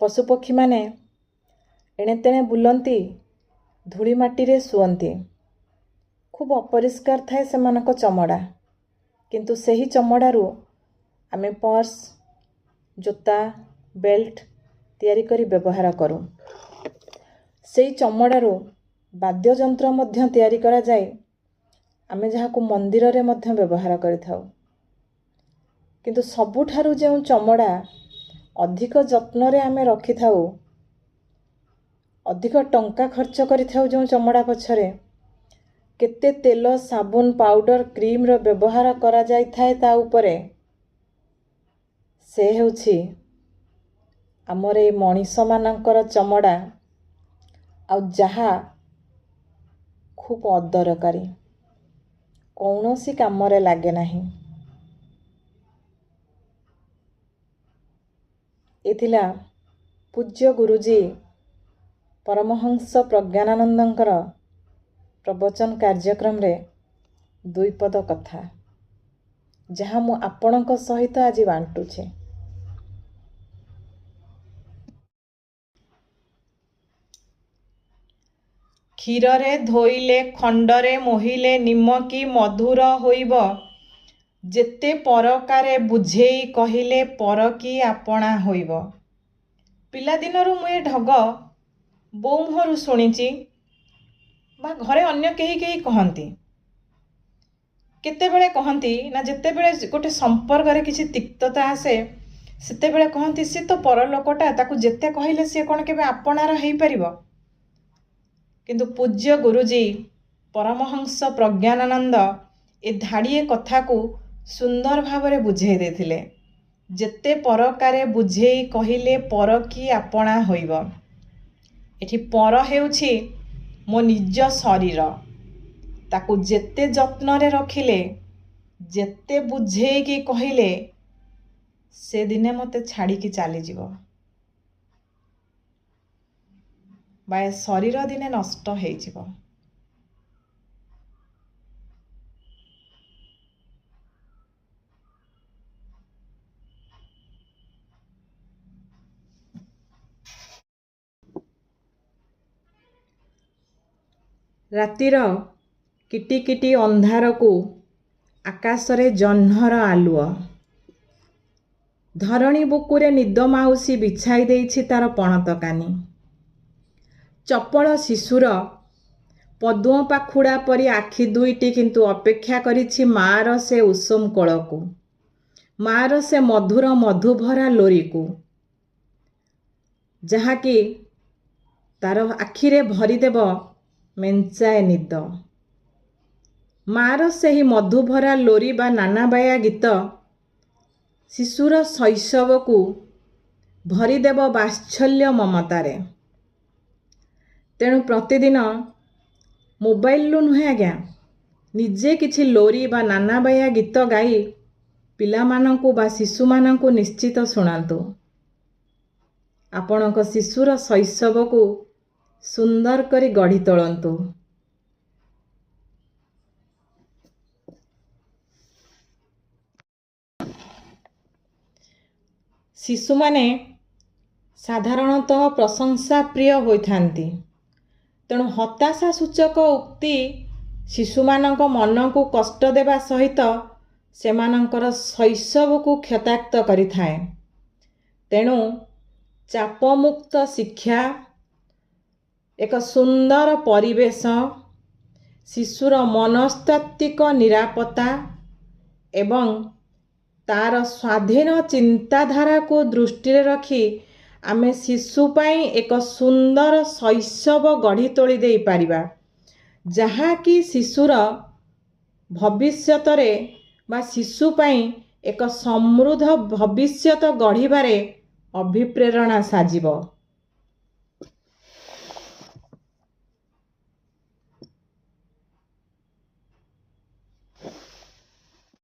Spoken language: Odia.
ପଶୁପକ୍ଷୀମାନେ ଏଣେତେଣେ ବୁଲନ୍ତି, ଧୂଳି ମାଟିରେ ଶୁଅନ୍ତି, ଖୁବ୍ ଅପରିଷ୍କାର ଥାଏ ସେମାନଙ୍କ ଚମଡ଼ା। କିନ୍ତୁ ସେହି ଚମଡ଼ାରୁ ଆମେ ପର୍ସ, ଜୋତା, ବେଲ୍ଟ ତିଆରି କରି ବ୍ୟବହାର କରୁ। ସେଇ ଚମଡ଼ାରୁ ବାଦ୍ୟଯନ୍ତ୍ର ମଧ୍ୟ ତିଆରି କରାଯାଏ, ଆମେ ଯାହାକୁ ମନ୍ଦିରରେ ମଧ୍ୟ ବ୍ୟବହାର କରିଥାଉ। କିନ୍ତୁ ସବୁଠାରୁ ଯେଉଁ ଚମଡ଼ା ଅଧିକ ଯତ୍ନରେ ଆମେ ରଖିଥାଉ, ଅଧିକ ଟଙ୍କା ଖର୍ଚ୍ଚ କରିଥାଉ ଯେଉଁ ଚମଡ଼ା ପଛରେ, କେତେ ତେଲ, ସାବୁନ, ପାଉଡ଼ର, କ୍ରିମ୍ର ବ୍ୟବହାର କରାଯାଇଥାଏ ତା ଉପରେ, ସେ ହେଉଛି ଆମର ଏଇ ମଣିଷମାନଙ୍କର ଚମଡ଼ା, ଆଉ ଯାହା ଖୁବ୍ ଅଦରକାରୀ, କୌଣସି କାମରେ ଲାଗେ ନାହିଁ। ଏ ଥିଲା ପୂଜ୍ୟ ଗୁରୁଜୀ ପରମହଂସ ପ୍ରଜ୍ଞାନାନନ୍ଦଙ୍କର ପ୍ରବଚନ କାର୍ଯ୍ୟକ୍ରମରେ ଦୁଇ ପଦ କଥା, ଯାହା ମୁଁ ଆପଣଙ୍କ ସହିତ ଆଜି ବାଣ୍ଟୁଛି। କ୍ଷୀରରେ ଧୋଇଲେ ଖଣ୍ଡରେ ମୋହିଲେ ନିମକି ମଧୁର ହୋଇବ, ଯେତେ ପରକାରେ ବୁଝେଇ କହିଲେ ପର କି ଆପଣା ହୋଇବ। ପିଲାଦିନରୁ ମୁଁ ଏ ଢଗ ବୋଉ ମୁହଁରୁ ଶୁଣିଛି ବା ଘରେ ଅନ୍ୟ କେହି କେହି କହନ୍ତି। କେତେବେଳେ କହନ୍ତି ନା, ଯେତେବେଳେ ଗୋଟେ ସମ୍ପର୍କରେ କିଛି ତିକ୍ତତା ଆସେ ସେତେବେଳେ କହନ୍ତି ସେ ତ ପର ଲୋକଟା, ତାକୁ ଯେତେ କହିଲେ ସିଏ କ'ଣ କେବେ ଆପଣାର ହେଇପାରିବ? କିନ୍ତୁ ପୂଜ୍ୟ ଗୁରୁଜୀ ପରମହଂସ ପ୍ରଜ୍ଞାନାନନ୍ଦ ଏ ଧାଡ଼ିଏ କଥାକୁ ସୁନ୍ଦର ଭାବରେ ବୁଝେଇ ଦେଇଥିଲେ। ଯେତେ ପରକାରେ ବୁଝେଇ କହିଲେ ପର କି ଆପଣା ହୋଇବ। ଏଠି ପର ହେଉଛି ମୋ ନିଜ ଶରୀର, ତାକୁ ଯେତେ ଯତ୍ନରେ ରଖିଲେ, ଯେତେ ବୁଝେଇକି କହିଲେ, ସେ ଦିନେ ମୋତେ ଛାଡ଼ିକି ଚାଲିଯିବ ବା ଏ ଶରୀର ଦିନେ ନଷ୍ଟ ହେଇଯିବ। ରାତିର କିଟିକିଟି ଅନ୍ଧାରକୁ ଆକାଶରେ ଜହ୍ନର ଆଲୁଅ, ଧରଣୀ ବୁକୁରେ ନିଦ ମାଉସୀ ବିଛାଇ ଦେଇଛି ତାର ପଣତ କାନି। ଚପଳ ଶିଶୁର ପଦ୍ମ ପାଖୁଡ଼ା ପରି ଆଖି ଦୁଇଟି କିନ୍ତୁ ଅପେକ୍ଷା କରିଛି ମାଆର ସେ ଉଷୁମ କୋଳକୁ, ମାଆର ସେ ମଧୁର ମଧୁଭରା ଲୋରିକୁ, ଯାହାକି ତାର ଆଖିରେ ଭରିଦେବ ମେଞ୍ଚାଏ ନିଦ। ମାଆର ସେହି ମଧୁଭରା ଲୋରି ବା ନାନାବାୟା ଗୀତ ଶିଶୁର ଶୈଶବକୁ ଭରିଦେବ ବାତ୍ସଲ୍ୟ ମମତାରେ। ତେଣୁ ପ୍ରତିଦିନ ମୋବାଇଲରୁ ନୁହେଁ ଆଜ୍ଞା, ନିଜେ କିଛି ଲୋରି ବା ନାନାବାୟା ଗୀତ ଗାଇ ପିଲାମାନଙ୍କୁ ବା ଶିଶୁମାନଙ୍କୁ ନିଶ୍ଚିତ ଶୁଣାନ୍ତୁ। ଆପଣଙ୍କ ଶିଶୁର ଶୈଶବକୁ ସୁନ୍ଦର କରି ଗଢ଼ି ତୋଳନ୍ତୁ। ଶିଶୁମାନେ ସାଧାରଣତଃ ପ୍ରଶଂସା ପ୍ରିୟ ହୋଇଥାନ୍ତି, ତେଣୁ ହତାଶା ସୂଚକ ଉକ୍ତି ଶିଶୁମାନଙ୍କ ମନକୁ କଷ୍ଟ ଦେବା ସହିତ ସେମାନଙ୍କର ଶୈଶବକୁ କ୍ଷତାକ୍ତ କରିଥାଏ। ତେଣୁ ଚାପମୁକ୍ତ ଶିକ୍ଷା, ଏକ ସୁନ୍ଦର ପରିବେଶ, ଶିଶୁର ମନସ୍ତାତ୍ତ୍ୱିକ ନିରାପତ୍ତା ଏବଂ ତାର ସ୍ୱାଧୀନ ଚିନ୍ତାଧାରାକୁ ଦୃଷ୍ଟିରେ ରଖି ଆମେ ଶିଶୁ ପାଇଁ ଏକ ସୁନ୍ଦର ଶୈଶବ ଗଢ଼ି ତୋଳି ଦେଇପାରିବା, ଯାହାକି ଶିଶୁର ଭବିଷ୍ୟତରେ ବା ଶିଶୁ ପାଇଁ ଏକ ସମୃଦ୍ଧ ଭବିଷ୍ୟତ ଗଢ଼ିବାରେ ଅଭିପ୍ରେରଣା ସାଜିବ।